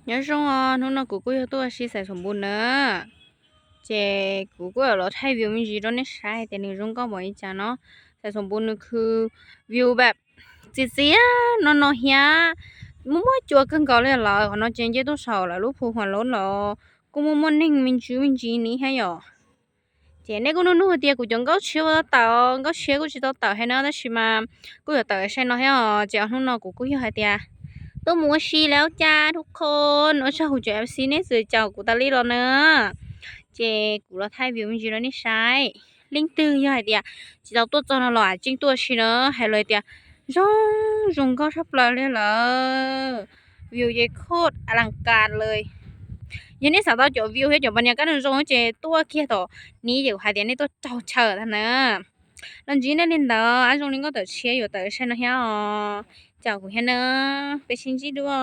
Nyob zoo os, hnub no kuv kuj yog tuaj ua si Xais Xoom Npus na. Ces kuv kuj yuav los thaij view me ntsis rau nej saib hais tias nws zoo nkauj npaum li cas no. Xais Xoom Npus nws khw view pab txias txias no no thiab, muaj muaj cua kawg nkaus li lawm. Qhov no ces nce tuaj saum lawv lub phu Huam Loob los kuj muaj muaj neeg me ntsis me ntsis ni thiab yom. Ces nej kuj nug nug tias kuv cov nkauj tshiab puas tau tawm, nkauj tshiab kuj tsis tau tawm thiab na, tab sis mas kuj yuav tawm sai no thiab os. Ces hnub no kuv kuj yog hais tias tuaj mus ua si lawm cas, thub qho, ua tsaug kuv cov F C nej txawm caum kuv tas li los na. Ces kuv los thaij view me ntsis rau nej saib. Leej twg yog hais tias tsis tau tuaj txog no los tseem tuaj ua si na, hais lawm tias zoo, zoo nkauj tshaj plaws li lawm. View ces khoj a las kas li. Yog nej xav tau cov view thiab cov pas nias kab zoo zoo ces tuaj kiag tom ni ces kuv hais tias nej tuaj raug chaw tag na. Los ntsib nej li ntawd, zoo li nkauj tawm tshiab yuav tawm sai no thiab os. Caum kuv thiab na, peb sib ntsib dua.